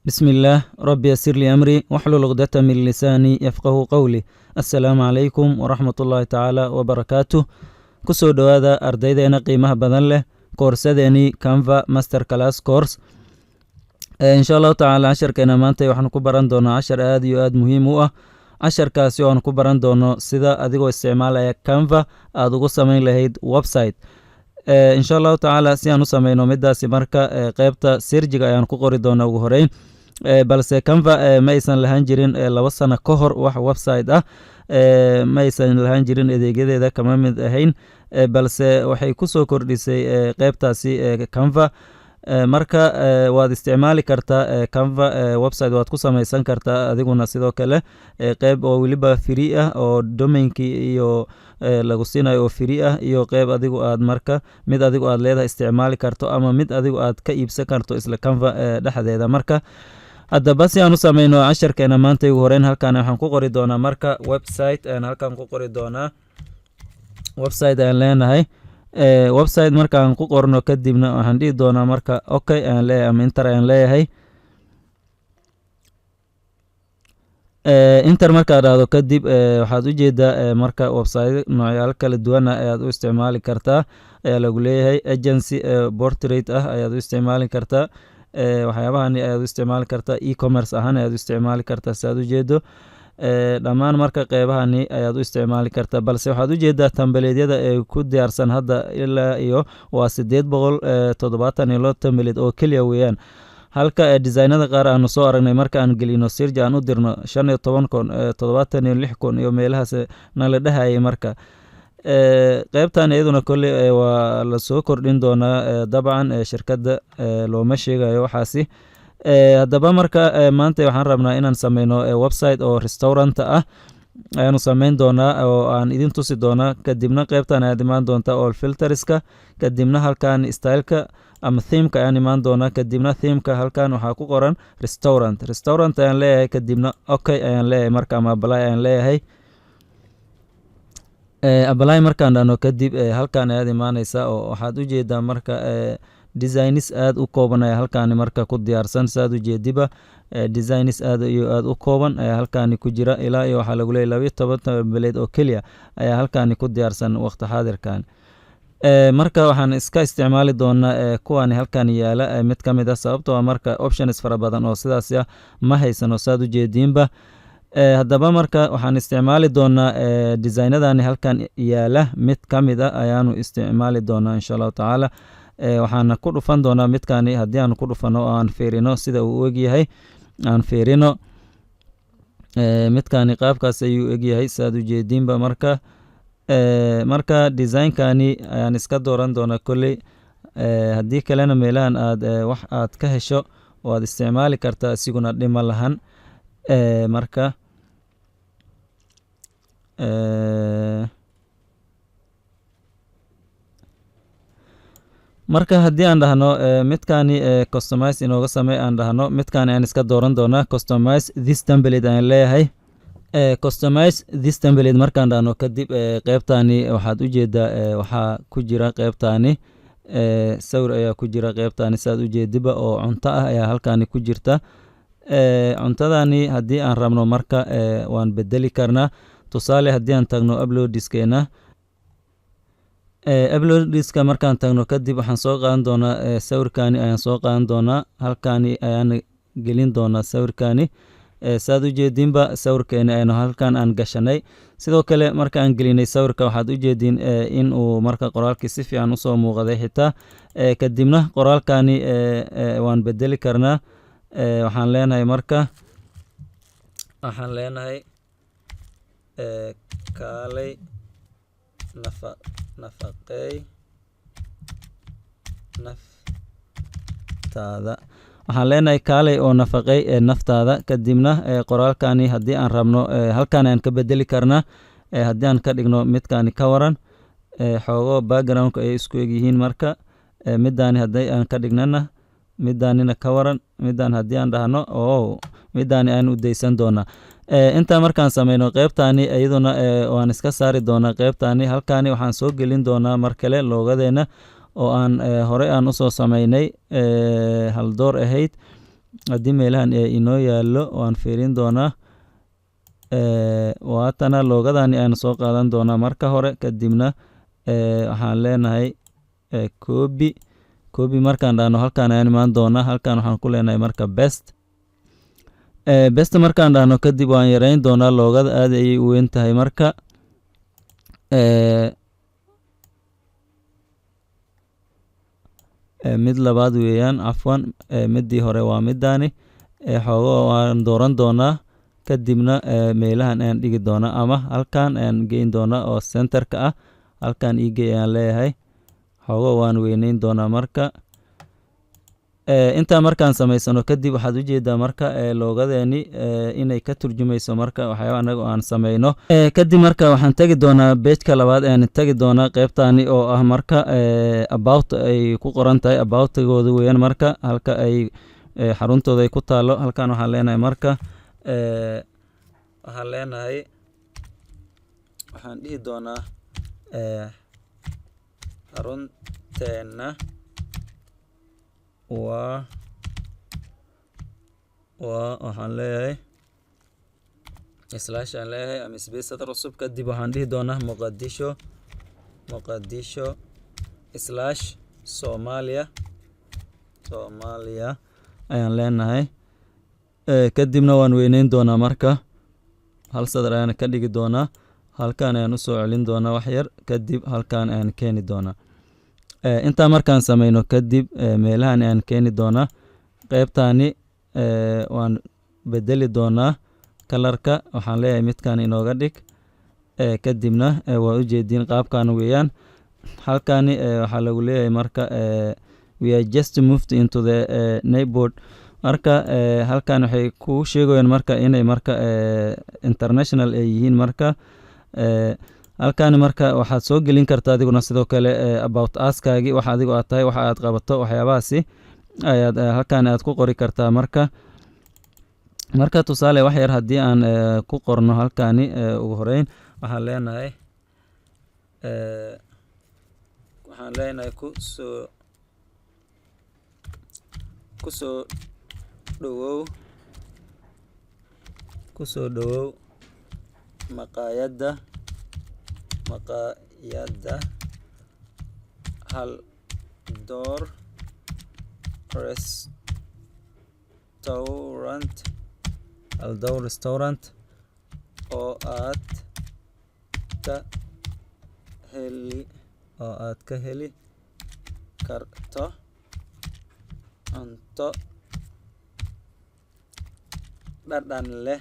بسم الله، رب يسر لي أمري واحلل عقدة من لساني يفقه قولي. السلام عليكم ورحمة الله تعالى وبركاته. Kusoo dhowaada, ardaydeena qiimaha badan leh, koorsadeeni Canva Master Class course. Insha Allahu tacaala, casharkeena maanta waxaan ku baran doonaa cashar aada iyo aada muhiim u ah. Casharkaasi oo aan ku baran doono sida adigoo isticmaalaya Canva aada ugu sameyn lahayd website, insha Allahu tacaala. Si aan u sameyno midaasi, marka qeybta searchiga ayaan ku qori doonaa ugu horeyn. Balse Canva ma aysan lahaan jirin 2 sano ka hor wax website ah, ma aysan lahaan jirin, adeegyadeeda kama mid ahayn. Balse waxay kusoo kordhisay qeybtaasi Canva. Marka waad isticmaali kartaa Canva, website waad ku sameysan kartaa adiguna sidoo kale, qeyb oo weliba free ah oo domainkii iyo lagu siinayo oo free ah, iyo qeyb adigu aad marka mid adigu aad leedahay isticmaali karto ama mid adigu aad ka iibsan karto isla Canva dhexdeeda. Marka haddaba, si aan u sameyno casharkeena maanta, ugu horeyn halkan waxaan ku qori doonaa marka website ayaan halkan ku qori doonaa. Website ayaan leenahay. Website markaan ku qorno kadibna, waxaan dhihi doonaa marka okay ayaan leeyahay ama enter ayaan leeyahay. Enter markaad dhahdo kadib, waxaad ujeedaa marka website noocyaalo kala duwana ayaad u isticmaali kartaa ayaa lagu leeyahay. Agency portrait ah ayaad u isticmaali kartaa, waxyaabahani ayaad u isticmaali kartaa, e-commerce ahaan ayaad u isticmaali kartaa. Si aad ujeedo dhammaan marka qeybahani ayaad u isticmaali kartaa. Balse waxaad ujeedaa templateyada ee ku diyaarsan hadda ilaa iyo waa 872 template oo keliya weeyaan, halka designada qaar aanu soo aragnay marka aan gelino search, aan u dirno, 15,000, 76,000 iyo meelahaas na la dhahayay. Marka qeybtan iyaduna kolley waa lasoo kordhin doonaa dabcan, shirkadda looma sheegayo waxaasi. Haddaba marka maanta waxaan rabnaa inaan sameyno website oo restaurant ah ayaanu sameyn doonaa oo aan idin tusi doonaa. Kadibna qeybtan ayaad imaan doontaa all filterska, kadibna halkan styleka ama themeka ayaan imaan doonaa. Kadibna themeka halkan waxaa ku qoran restaurant. Restaurant ayaan leeyahay, kadibna okay ayaan leeyahay marka, ama apply ayaan leeyahay. Apply markaan dhahno kadib, halkan ayaad imaaneysaa oo waxaad ujeedaa marka designs aada u kooban ayaa halkaani marka ku diyaarsan. Saad ujeediba, designs aad iyo aada u kooban ayaa halkaani ku jira. Ilaa iyo waxaa lagu leeyay 12 template oo keliya ayaa halkaani ku diyaarsan waqti xaadirkan. Marka waxaan iska isticmaali doonaa kuwaani halkan yaala mid ka mid ah, sababtoo ah marka options fara badan oo sidaas ah ma haysano, saad ujeediinba. Haddaba marka waxaan isticmaali doonaa designadani halkan yaala mid ka mid ah ayaanu isticmaali doonaa, insha Allahu tacaala. Waxaana ku dhufan doonaa midkani. Haddii aan ku dhufano oo aan fiirino sida uu u egyahay, aan fiirino midkani, qaabkaas ayuu egyahay, saad ujeediinba. Marka designkani ayaan iska dooran doonaa kolley. Haddii kalena meelahan aad wax aad ka hesho waad isticmaali kartaa, isiguna dhima lahan. Marka haddii aan dhahno midkani customize inooga samey aan dhahno, midkani ayaan iska dooran doonaa. Customize this template ayaan leeyahay. Customize this template markaan dhahno kadib, qeybtani waxaad ujeedaa waxaa ku jira qeybtani sawir ayaa ku jira qeybtani, saad ujeediba, oo cunto ah ayaa halkani ku jirta. Cuntadani haddii aan rabno marka waan bedeli karnaa. Tusaale, haddii aan tagno uploadskeena, uploadska markaan tagno kadib, waxaan soo qaadan doonaa sawirkani ayaan soo qaadan doonaa, halkani ayaan gelin doonaa sawirkani. Saad ujeedinba, sawirkeeni aynu halkan aan gashanay. Sidoo kale marka aan gelinay sawirka, waxaad ujeediin in uu marka qoraalkii si fiican usoo muuqaday xitaa. Kadibna qoraalkani waan bedeli karnaa. Waxaan leenahay marka, waxaan leenahay "Kaalay nafaqeey naftaada". Waxaan leenahay "Kaalay oo nafaqeey ee naftaada". Kadibna qoraalkani haddii aan rabno, halkan ayaan ka bedeli karnaa. Haddii aan ka dhigno midkani, ka waran? Xoogo backgroundka ayay isku egyihiin. Marka middaani haddii aan ka dhignana, midaanina ka waran? Midaan haddii aan dhahno o midaani ayaan u daysan doonaa. Intaa markaan sameyno, qeybtaani iyaduna waan iska saari doonaa. Qeybtaani halkaani waxaan soo gelin doonaa mar kale logodeena oo aan horey aan usoo sameynay, haldoor ahayd. Haddii meelahan inoo yaallo, waan fiirin doonaa. Waatana logodani ayaan soo qaadan doonaa marka hore. Kadibna waxaan leenahay copy. Copy markaan dhahno, halkaan ayaan imaan doonaa. Halkaan waxaan ku leenahay marka paste. Paste markaan dhahno kadib, waan yareyn doonaa logoda, aad ayay u weyn tahay. Marka mid labaad weeyaan, cafwan, midii hore waa midani. Xoogo waan dooran doonaa, kadibna meelahan ayaan dhigi doonaa ama halkaan ayaan geyn doonaa oo centerka ah. Halkaan ii gey ayaan leeyahay. Xoogo waan weyneyn doonaa. Marka intaa markaan samaysano kadib, waxaad ujeedaa marka logodeeni inay ka turjumayso marka waxyaaba anaga aan sameyno. Kadib marka waxaan tegi doonaa pageka labaad ayaan tegi doonaa, qeybtani oo ah marka about ay ku qoran tahay, aboutigooda weeyaan. Marka halka ay xaruntooda ay ku taalo, halkan waxaan leenahay marka waxaan leenahay, waxaan dhihi doonaa xarunteena waa, waxaan leeyahay slash aan leeyahay ama space, sadar cusub. Kadib waxaan dhihi doonaa Muqdisho, Muqdisho slash Soomaaliya, Soomaaliya ayaan leenahay. Kadibna waan weyneyn doonaa. Marka hal sadar ayaan ka dhigi doonaa. Halkan ayaan usoo celin doonaa wax yar, kadib halkan ayaan keeni doonaa. Intaa markaan sameyno kadib, meelahan ayaan keeni doonaa. Qeybtani waan bedeli doonaa colorka. Waxaan leeyahay midkan inooga dhig. Kadibna waa ujeediin, qaabkan weeyaan. Halkani waxaa lagu leeyahay marka "We are just moved into the neighborhood". Marka halkan waxay ku sheegayaan marka inay marka international ay yihiin. Marka halkani marka waxaad soo gelin kartaa adiguna sidoo kale about uskaagi, waxa adigu aad tahay, waxa aad qabato, waxyaabahaasi ayaad halkan aad ku qori kartaa. Marka tusaale wax yar haddii aan ku qorno halkani, ugu horeyn waxaan leenahay kusoo dhowow, kusoo dhowow maqaayadda Hal Door Restaurant, Hal Door Restaurant, oo aad ka heli karto cunto dhadhan leh,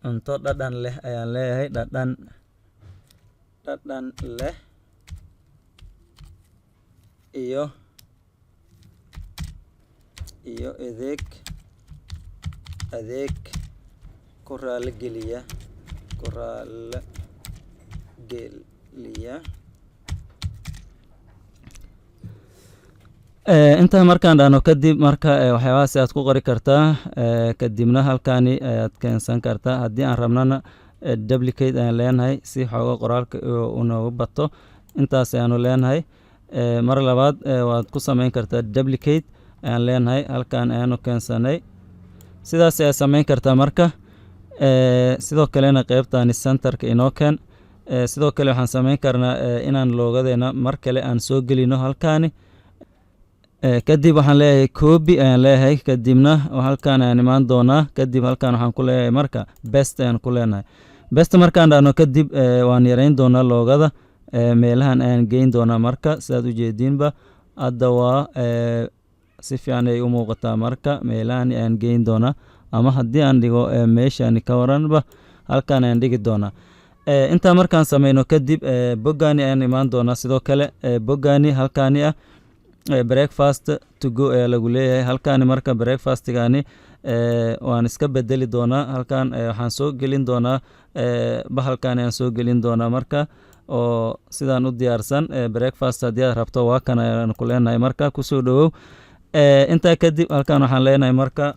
cunto dhadhan leh ayaan leeyahay, dhadhan leh iyo adeeg ku raali geliya. Intaa markaan dhahno kadib, marka waxyaabahaas aad ku qori kartaa. Kadibna halkani ayaad keensan kartaa. Haddii aan rabnana, duplicate ayaan leenahay si xooga qoraalka unoogu bato. Intaas ayaanu leenahay. Mar labaad waad ku sameyn kartaa, duplicate ayaan leenahay, halkan ayaanu keensanay. Sidaas ayaad sameyn kartaa. Marka sidoo kalena qeybtani centerka inoo keen. Sidoo kale waxaan sameyn karnaa inaan logodeena mar kale aan soo gelino halkani. Kadib waxaan leeyahay copy ayaan leeyahay. Kadibna halkan ayaan imaan doonaa. Kadib halkan waxaan ku leeyahay marka paste ayaan ku leenahay. Paste markaan dhahno kadib, waan yareyn doonaa logoda, meelahan ayaan geyn doonaa. Marka sidaad ujeediinba, hadda waa si fiican ay u muuqataa. Marka meelahan ayaan geyn doonaa, ama haddii aan dhigo meeshani ka waranba, halkan ayaan dhigi doonaa. Intaa markaan sameyno kadib, boggani ayaan imaan doonaa. Sidoo kale boggani halkani ah, "Breakfast to go" ayaa lagu leeyahay halkani. Marka breakfastigani waan iska bedeli doonaa. Halkan waxaan soo gelin doonaa bahalkan ayaan soo gelin doonaa. Marka oo sidaan u diyaarsan, breakfast haddii aad rabto, waa kan ayaan ku leenahay. Marka kusoo dhowow. Intaa kadib halkan waxaan leenahay marka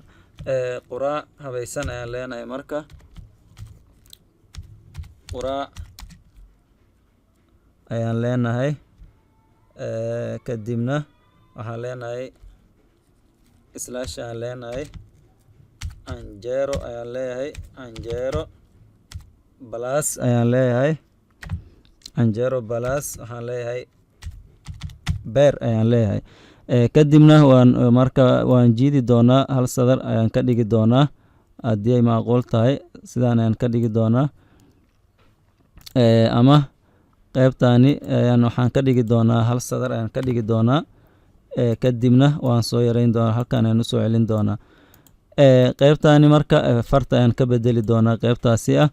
quraac habaysan ayaan leenahay. Marka quraac ayaan leenahay. Kadibna Waxaan leenahay slash aan leenahay, canjeero ayaan leeyahay, canjeero plus ayaan leeyahay, canjeero plus waxaan leeyahay beer ayaan leeyahay. Kadibna waan marka waan jiidi doonaa, hal sadar ayaan ka dhigi doonaa haddii ay macquul tahay. Sidaan ayaan ka dhigi doonaa, ama qeybtani ayaan waxaan ka dhigi doonaa, hal sadar ayaan ka dhigi doonaa. Kadibna waan soo yareyn doonaa, halkan ayaan usoo celin doonaa qeybtani. Marka farta ayaan ka bedeli doonaa qeybtaasi ah,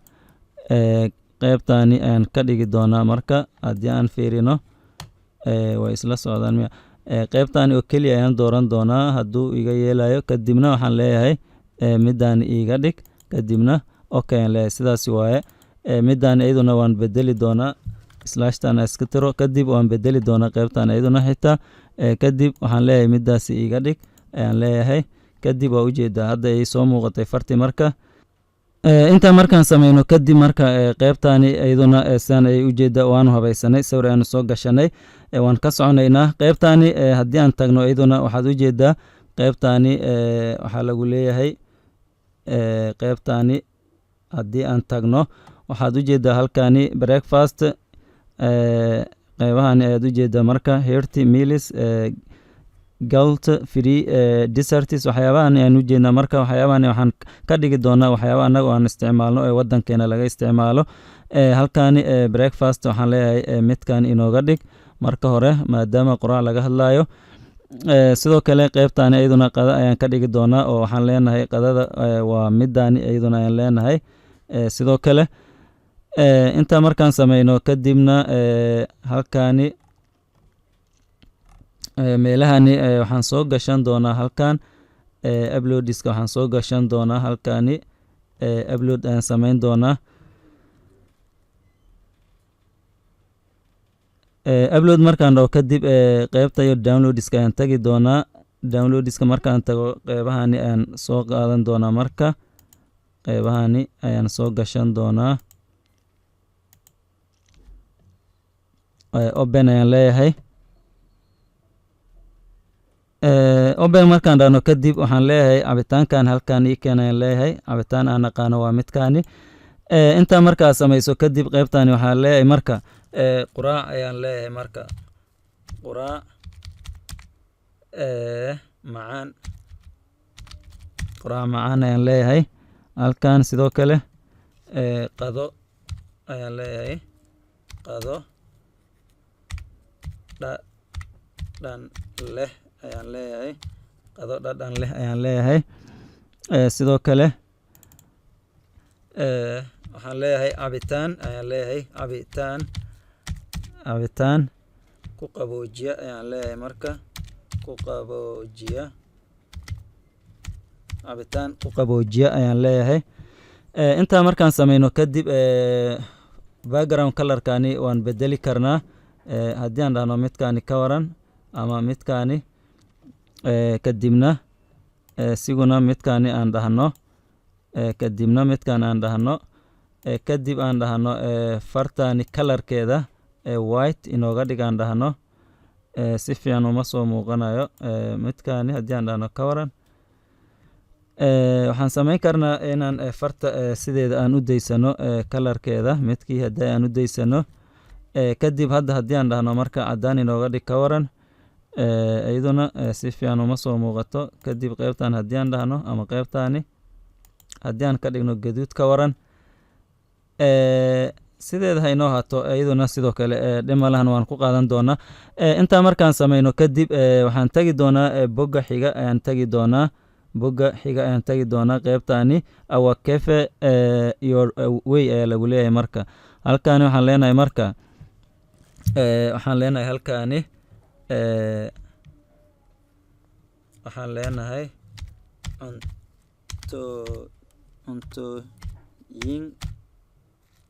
qeybtani ayaan ka dhigi doonaa. Marka haddii aan fiirino, way isla socdaan miya? Qeybtani oo keliya ayaan dooran doonaa hadduu iga yeelayo. Kadibna waxaan leeyahay midaan iiga dhig, kadibna okay ayaan leeyahay. Sidaasi waaye. Midaan iyaduna waan bedeli doonaa, slashtan iska tiro. Kadib waan bedeli doonaa qeybtan iyaduna xitaa. Kadib waxaan leeyahay midaasi iiga dhig ayaan leeyahay. Kadib waa ujeedaa, hadda ay soo muuqatay farti. Marka intaa markaan sameyno kadib, marka qeybtani iyaduna sidaan ay ujeeda waanu habaysanay, sawir ayaanu soo gashanay, waan ka soconaynaa. Qeybtani haddii aan tagno, iyaduna waxaad ujeedaa qeybtani waxaa lagu leeyahay, qeybtani haddii aan tagno, waxaad ujeedaa halkani breakfast qeybahani ayaad ujeedaa. Marka hearty meals, guilt free desserts, waxyaabahan ayaan ujeednaa. Marka waxyaabahan waxaan ka dhigi doonaa waxyaaba annaga aan isticmaalno ee wadankeena laga isticmaalo. Halkani breakfast waxaan leeyahay midkan inooga dhig marka hore, maadaama quraac laga hadlayo. Sidoo kale qeybtani iyaduna qada ayaan ka dhigi doonaa, oo waxaan leenahay qadada waa midani iyaduna ayaan leenahay. Sidoo kale intaa markaan sameyno kadibna, halkani meelahani waxaan soo gashan doonaa, halkan uploadiska waxaan soo gashan doonaa, halkani upload ayaan sameyn doonaa. Upload markaan dhaho kadib, qeybta iyo downloadiska ayaan tagi doonaa. Downloadiska markaan tago, qeybahani ayaan soo qaadan doonaa. Marka qeybahani ayaan soo gashan doonaa, open ayaan leeyahay. Open markaan dhahno kadib, waxaan leeyahay cabitaankan halkan ii keen ayaan leeyahay. Cabitaan aan aqaano waa midkaani. Intaa markaa samayso kadib, qeybtani waxaan leeyahay marka quraac ayaan leeyahay. Marka quraac macaan, quraac macaan ayaan leeyahay halkan. Sidoo kale qado ayaan leeyahay, qado dhadhan leh ayaan leeyahay, qado dhadhan leh ayaan leeyahay. Sidoo kale waxaan leeyahay cabitaan ayaan leeyahay, cabitaan, cabitaan ku qaboojiya ayaan leeyahay. Marka ku qaboojiya, cabitaan ku qaboojiya ayaan leeyahay. Intaa markaan sameyno kadib, background colorkani waan bedeli karnaa. Haddii aan dhahno midkaani ka waran, ama midkaani, kadibna siguna midkaani aan dhahno, kadibna midkaan aan dhahno, kadib aan dhahno fartani colorkeeda white inooga dhig aan dhahno, si fiican uma soo muuqanayo. Midkaani haddii aan dhahno ka waran? Waxaan sameyn karnaa inaan farta sideeda aan u daysano, colorkeeda midkii haddii aan u daysano. Kadib hadda haddii aan dhahno marka caddaan inooga dhig ka waran? Iyaduna si fiican uma soo muuqato. Kadib qeybtan haddii aan dhahno, ama qeybtani haddii aan ka dhigno gaduud ka waran? Sideeda ha inoo haato iyaduna, sidoo kale dhimalahan waan ku qaadan doonaa. Intaa markaan sameyno kadib, waxaan tagi doonaa bogga xiga ayaan tagi doonaa, bogga xiga ayaan tagi doonaa. Qeybtani "Our cafe your way" ayaa lagu leeyahay. Marka halkaani waxaan leenahay, marka waxaan leenahay halkaani, waxaan leenahay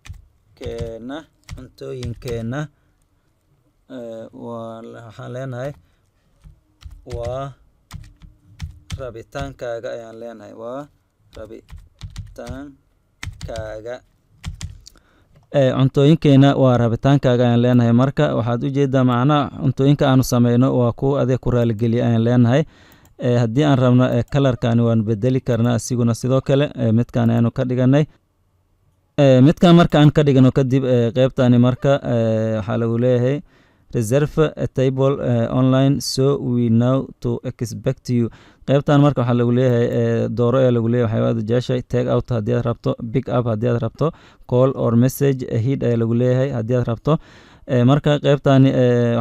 cuntooyinkeena, cuntooyinkeena waxaan leenahay waa rabitaankaaga ayaan leenahay, waa rabitaankaaga. Cuntooyinkeena waa rabitaankaaga ayaan leenahay. Marka waxaad ujeedaa macnaha cuntooyinka aanu sameyno waa kuwa adeeg ku raaligeliya ayaan leenahay. Haddii aan rabno colorkani waan bedeli karnaa isiguna sidoo kale. Midkaan ayaanu ka dhiganay. Midkaan marka aan ka dhigano kadib, qeybtani marka waxaa lagu leeyahay "Reserve a table online so we know to expect you." Qeybtan marka waxaa lagu leeyahay dooro ayaa lagu leeyahay waxyaabaad jeceshahay: take out haddii aad rabto, pick up haddii aad rabto, call or message ahead ayaa lagu leeyahay haddii aad rabto. Marka qeybtani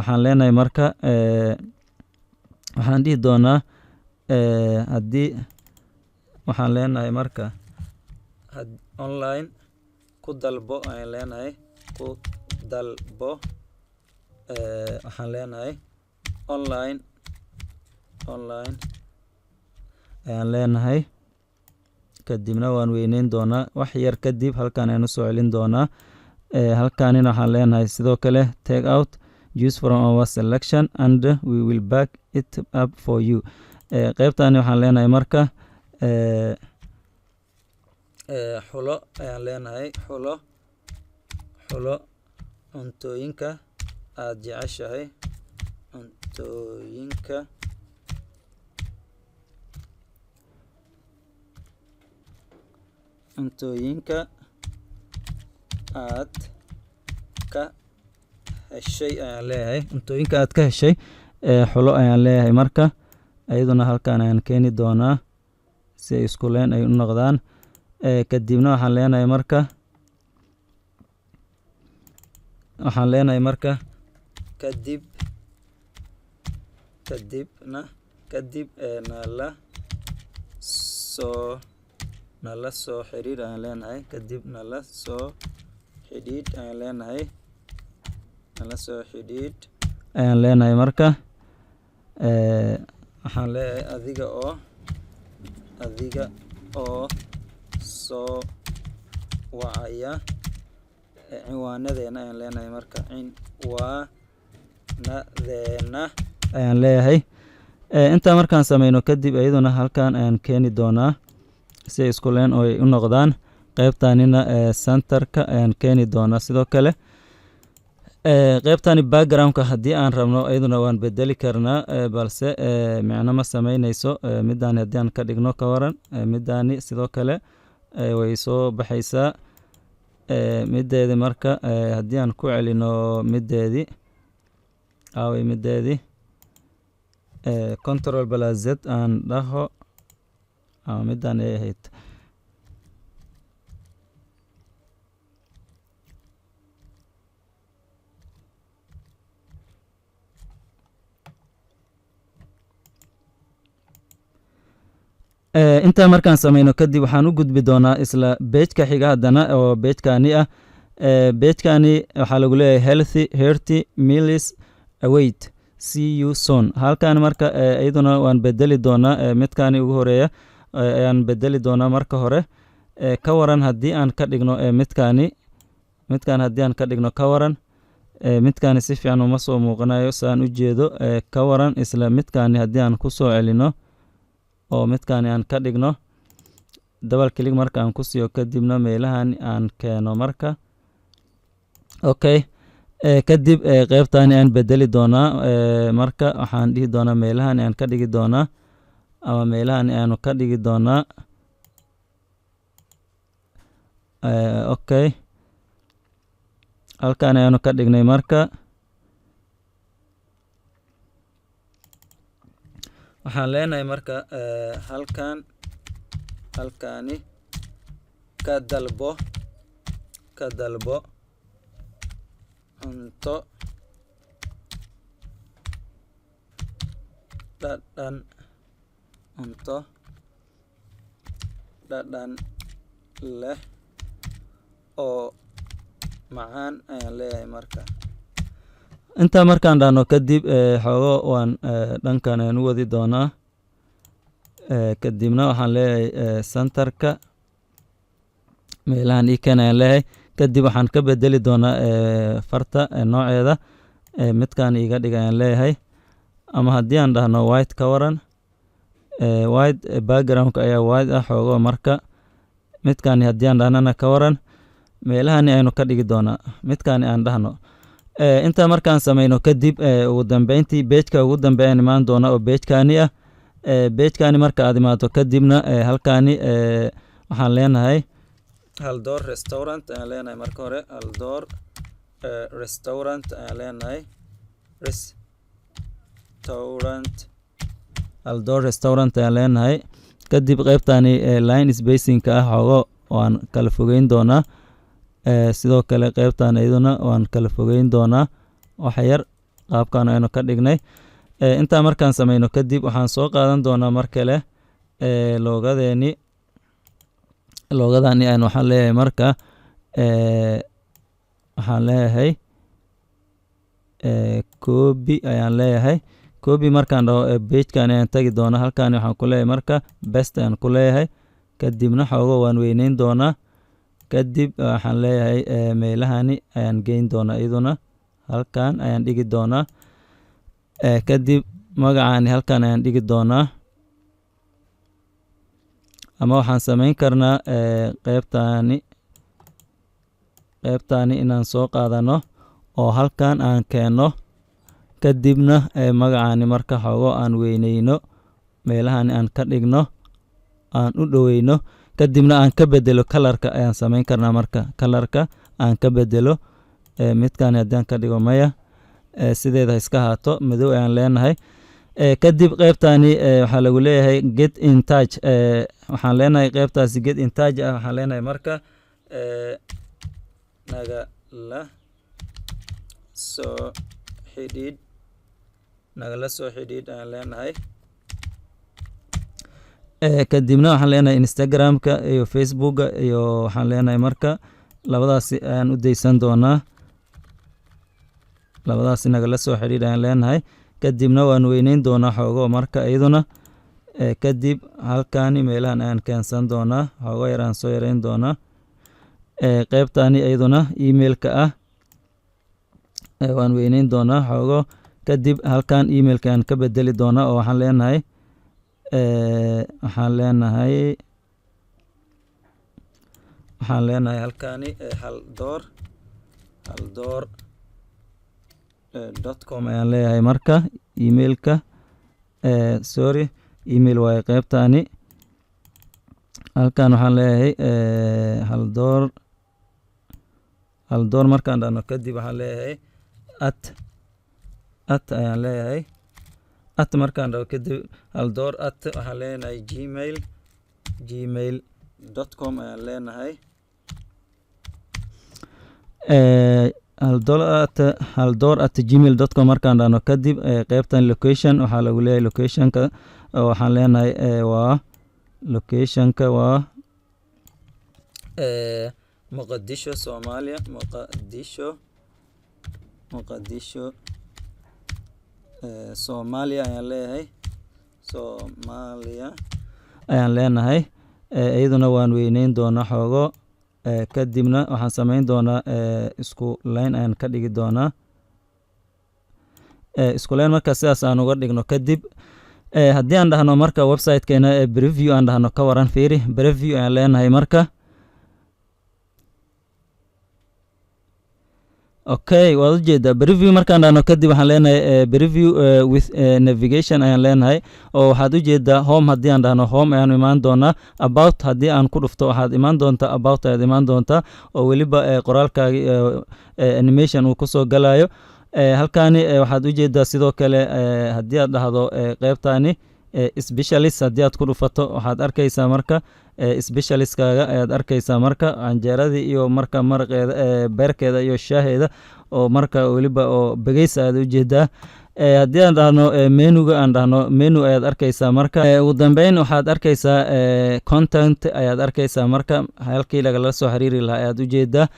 waxaan leenahay, marka waxaan dhihi doonaa haddii waxaan leenahay marka online ku dalbo ayaan leenahay. Ku dalbo waxaan leenahay online ayaan leenahay. Kadibna waan weyneyn doonaa wax yar. Kadib halkan ayaan usoo celin doonaa. Halkanina waxaan leenahay sidoo kale "Take out, choose from our selection and we will back it up for you." Qeybtani waxaan leenahay marka xulo ayaan leenahay, xulo cuntooyinka aad jeceshahay, cuntooyinka aad ka heshay ayaan leeyahay. Cuntooyinka aad ka heshay xulo ayaan leeyahay. Marka iyaduna halkan ayaan keeni doonaa si ay isku leen ay u noqdaan. Kadibna waxaan leenahay marka kadibna kadib nala soo xiriir ayaan leenahay. Kadib nala soo xidhiidh ayaan leenahay. Nala soo xidhiidh ayaan leenahay. Marka waxaan leeyahay adiga oo soo wacaya cinwaanadeena ayaan leenahay. Marka cinwaanadeena ayaan leeyahay. Intaa markaan sameyno kadib, iyaduna halkan ayaan keeni doonaa si ay isku leen oo ay u noqdaan. Qeybtanina centerka ayaan keeni doonaa sidoo kale. Qeybtani backgroundka haddii aan rabno iyaduna waan bedeli karnaa, balse micno ma sameyneyso. Midani haddii aan ka dhigno ka waran? Midani sidoo kale way soo baxaysaa mideedi. Marka haddii aan ku celino mideedi, aaway mideedi? Control plus Z aan dhaho, ama midaan ay ahayd. Intaa markaan sameyno kadib, waxaan u gudbi doonaa isla pageka xiga haddana, oo pagekani ah. Pagekani waxaa lagu leeyahay "Healthy hearty meals await, see you soon." Halkan marka iyaduna waan bedeli doonaa. Midkani ugu horeeya ayaan bedeli doonaa marka hore. Ka waran haddii aan ka dhigno midkani? Midkan haddii aan ka dhigno ka waran? Midkani si fiican uma soo muuqanayo saan u jeedo. Ka waran isla midkani haddii aan ku soo celino oo midkani aan ka dhigno? Double click marka aan ku siiyo, kadibna meelahan aan keeno marka. Okay, kadib qeybtani aan bedeli doonaa. Marka waxaan dhihi doonaa meelahan aan ka dhigi doonaa, ama meelahan aanu ka dhigi doonaa. Okay, halkan ayaanu ka dhignay. Marka waxaan leenahay marka halkani ka dalbo cunto dhadhan, cunto dhadhan leh oo macaan ayaan leeyahay. Marka intaa markaan dhahno kadib, xoogo waan dhankan ayaan u wadi doonaa. Kadibna waxaan leeyahay centerka meelahan ii keen ayaan leeyahay. Kadib waxaan ka bedeli doonaa farta nooceeda. Midkaan iiga dhig ayaan leeyahay. Ama haddii aan dhahno white ka waran? White backgroundka ayaa white ah xoogo. Marka midkaan haddii aan dhahnana ka waran? Meelahani aynu ka dhigi doonaa, midkaani aan dhahno. Intaa markaan sameyno kadib, ugu dambeyntii page-ka ugu dambeeya ayaan imaan doonaa oo page-kaani ah. Page-kaani marka aad imaato kadibna, halkaani waxaan leenahay Haldoor Restaurant ayaan leenahay. Marka hore Haldoor Restaurant ayaan leenahay, restaurant, Haldoor Restaurant ayaan leenahay. Kadib qeybtani line spacing-ka ah xoogo waan kala fogeyn doonaa. Sidoo kale qeybtan iyaduna waan kala fogeyn doonaa wax yar, qaabkan aynu ka dhignay. Intaa markaan sameyno kadib, waxaan soo qaadan doonaa mar kale logo-gadeeni. Logo-gadani aynu waxaan leeyahay marka, waxaan leeyahay copy ayaan leeyahay. Copy markaan dhaho, page-kan ayaan tagi doonaa. Halkan waxaan ku leeyahay marka paste ayaan ku leeyahay. Kadibna xoogo waan weyneyn doonaa. Kadib waxaan leeyahay meelahani ayaan geyn doonaa, iyaduna halkan ayaan dhigi doonaa. Kadib magacaani halkan ayaan dhigi doonaa, ama waxaan sameyn karnaa qeybtani inaan soo qaadano oo halkan aan keenno. Kadibna magacaani marka xoogo aan weyneyno, meelahani aan ka dhigno, aan u dhoweyno. Kadibna aan ka bedelo color-ka ayaan sameyn karnaa. Marka color-ka aan ka bedelo midkan haddaan ka dhigo, maya, sideeda iska haato, madow ayaan leenahay. Kadib qeybtani waxaa lagu leeyahay "Get in touch". Waxaan leenahay qeybtaasi "Get in touch" ah, waxaan leenahay marka "Nagala soo xidhiidh", "Nagala soo xidhiidh" ayaan leenahay. Kadibna waxaan leenahay Instagramka iyo Facebooka iyo waxaan leenahay marka labadaasi ayaan u daysan doonaa. Labadaasi "Nagala soo xidhiidh" ayaan leenahay. Kadibna waan weyneyn doonaa xoogo marka iyaduna. Kadib halkani meelahan ayaan keensan doonaa, xoogo yar aan soo yareyn doonaa. Qeybtani iyaduna emailka ah waan weyneyn doonaa xoogo. Kadib halkan emailka ayaan ka bedeli doonaa oo waxaan leenahay halkani haldoor.com ayaan leeyahay. Marka emailka, sorry, email waaye qeybtani. Halkan waxaan leeyahay haldoor. Haldoor markaan dhahno kadib, waxaan leeyahay at ayaan leeyahay. At markaan dhaho kadib, haldoor at waxaan leenahay gmail.com ayaan leenahay. haldoor@gmail.com markaan dhahno kadib, qeybtan location waxaa lagu leeyahay. Locationka waxaan leenahay waa locationka waa Muqdisho, Soomaaliya. Muqdisho, Soomaaliya ayaan leeyahay, Soomaaliya ayaan leenahay. Iyaduna waan weyneyn doonaa xoogo. Kadibna waxaan sameyn doonaa isku line ayaan ka dhigi doonaa. Isku line marka sidaas aan uga dhigno kadib, haddii aan dhahno marka website-keena preview aan dhahno, ka waran? Fiiri, preview ayaan leenahay marka. Okay, waad ujeedaa. Preview markaan dhahno kadib, waxaan leenahay "Preview with navigation" ayaan leenahay, oo waxaad ujeedaa home haddii aan dhahno, home ayaan imaan doonaa. About haddii aan ku dhufto, waxaad imaan doontaa about ayaad imaan doontaa, oo weliba qoraalkaagi animation uu kusoo galayo. Halkani waxaad ujeedaa sidoo kale haddii aad dhahdo qeybtani specialist haddii aad ku dhufato, waxaad arkaysaa marka specialistkaaga ayaad arkaysaa. Marka canjeeradii iyo marka maraqeeda, beerkeeda iyo shaaheeda, oo marka weliba oo begeysa ayaad ujeedaa. Haddii aan dhahno menuga, aan dhahno menu, ayaad arkaysaa. Marka ugu dambeyn waxaad arkaysaa content ayaad arkaysaa. Marka halkii lagala soo xiriiri lahaa ayaad ujeedaa.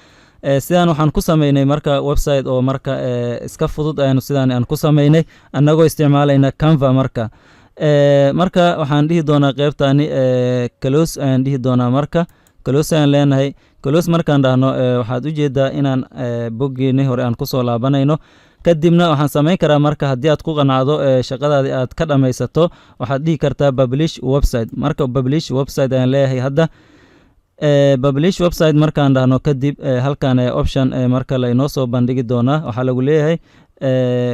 Sidaan waxaan ku sameynay marka website oo marka iska fudud ayaanu sidaan aan ku sameynay, annagoo isticmaalayna Canva. Marka waxaan dhihi doonaa qeybtani close ayaan dhihi doonaa. Marka close ayaan leenahay. Close markaan dhahno, waxaad ujeedaa inaan boggeeni hore aan kusoo laabanayno. Kadibna waxaan samayn karaa marka, haddii aad ku qanacdo, shaqadaadii aad ka dhammaysato, waxaad dhihi kartaa "Publish website". Marka "Publish website" ayaan leeyahay hadda. Publish website markaan dhahno kadib, halkan option marka la inoo soo bandhigi doonaa. Waxaa lagu leeyahay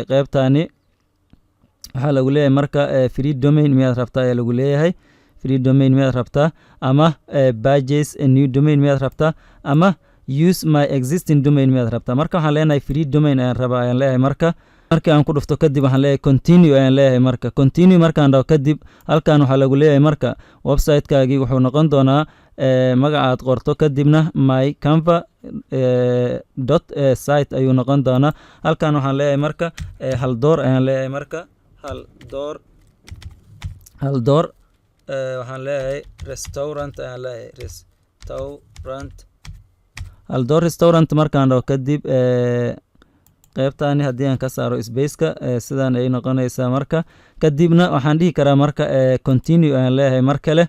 qeybtani, waxaa lagu leeyahay marka free domain miyaad rabtaa ayaa lagu leeyahay. Free domain miyaad rabtaa, ama purchase a new domain miyaad rabtaa, ama use my existing domain miyaad rabtaa? Marka waxaan leenahay free domain ayaan rabaa ayaan leeyahay. Marka markii aan ku dhufto kadib, waxaan leeyahay continue ayaan leeyahay. Marka continue markaan dhaho kadib, halkan waxaa lagu leeyahay marka website-kaagii wuxuu noqon doonaa magaca aad qorto, kadibna my canva dot site ayuu noqon doonaa. Halkan waxaan leeyahay marka Haldoor ayaan leeyahay. Marka Haldoor, Haldoor waxaan leeyahay restaurant ayaan leeyahay, restaurant, Haldoor restaurant. Markaan dhaho kadib, qeybtani haddii aan ka saaro spaceka, sidaan ay noqonaysaa. Marka kadibna waxaan dhihi karaa marka continue ayaan leeyahay mar kale.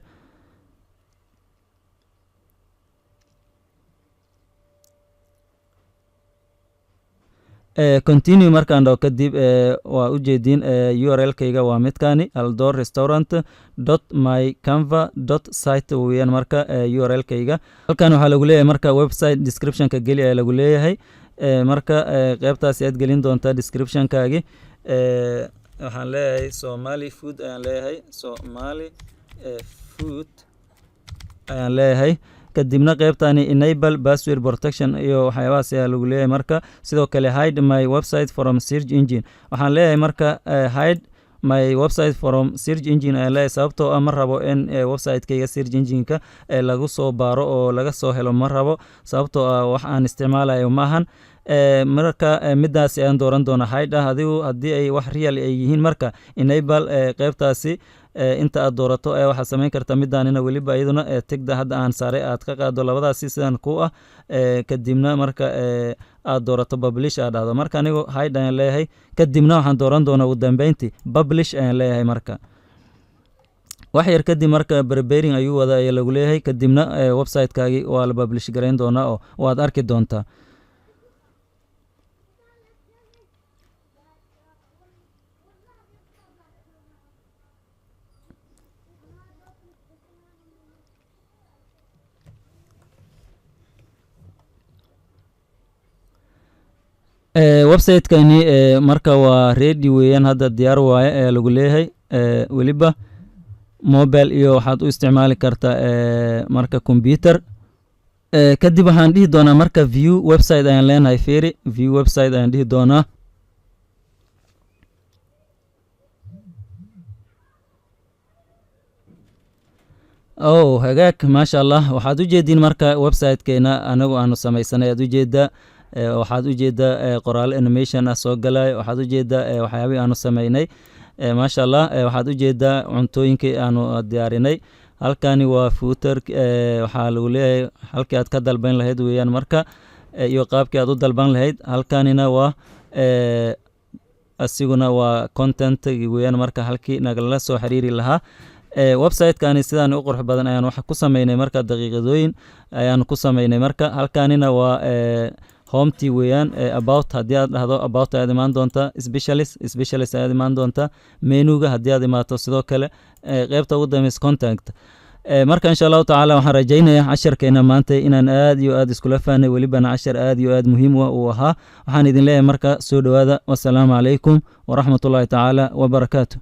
Continue markaan dhaho kadib, waa ujeediin URL-kayga waa midkani, Haldoor restaurant dot my canva dot site weeyaan. Marka URL-kayga halkan waxaa lagu leeyahay marka website descriptionka geli ayaa lagu leeyahay. Marka qeybtaasi aad gelin doontaa descriptionkaagi. Waxaan leeyahay Somali food ayaan leeyahay, Somali food ayaan leeyahay. Kadibna qeybtani enable password protection iyo waxyaabahaas ayaa lagu leeyahay. Marka sidoo kale hide my website from search engine, waxaan leeyahay marka hide my website from search engine ayaan leeyahay, sababtoo ah ma rabo in website-kayga search engine-ka lagu soo baaro oo laga soo helo ma rabo, sababtoo ah wax aan isticmaalayo maahan. Marka midaasi ayaan dooran doonaa hide ah. Adigu haddii ay wax real ay yihiin, marka enable qeybtaasi inta aad doorato ayaa waxaad samayn kartaa midaanina weliba iyaduna tigda hadda aan saaray aad ka qaado, labadaasi sidan ku ah. Kadibna marka aad doorato publish aad dhahdo. Marka anigu hide ayaan leeyahay, kadibna waxaan dooran doonaa ugu dambeyntii publish ayaan leeyahay. Marka wax yar kadib marka preparing ayuu wada ayaa lagu leeyahay. Kadibna website-kaagii waa la publish garayn doonaa oo waad arki doontaa. Website-kani marka waa ready weeyaan, hadda diyaar waaye ayaa lagu leeyahay. Weliba mobile iyo waxaad u isticmaali kartaa marka computer. Kadib waxaan dhihi doonaa marka view website ayaan leenahay. Fiiri, view website ayaan dhihi doonaa. Oh, hagaag, maasha Allah. Waxaad ujeediin marka website-keena anagu aanu samaysanay aad ujeedaa. Waxaad ujeedaa qoraalo animation ah soo galay. Waxaad ujeedaa waxyaabihii aanu sameynay, maasha Allah. Waxaad ujeedaa cuntooyinkii aanu diyaarinay. Halkani waa footer, waxaa lagu leeyahay halkii aad ka dalban lahayd weeyaan marka iyo qaabkii aad u dalban lahayd. Halkanina waa asiguna waa content weeyaan, marka halkii nagala soo xiriiri lahaa. Website-kani sidaan u qurux badan ayaan wax ku sameynay, marka daqiiqadooyin ayaan ku sameynay. Marka halkanina waa hometi weeyaan. About haddii aad dhahdo, about ayaad imaan doontaa. Specialist, specialist ayaad imaan doontaa. Menuga haddii aad imaato sidoo kale, qeybta ugu dambeysa contact. Marka insha Allahu tacaala waxaan rajaynayaa casharkeena maanta inaan aad iyo aad iskula fahnay, welibana cashar aad iyo aad muhiim u ah uu ahaa. Waxaan idin leeyahay marka soo dhowaada. Wasalaamu calaykum waraxmat ullahi tacaala wabarakaatu.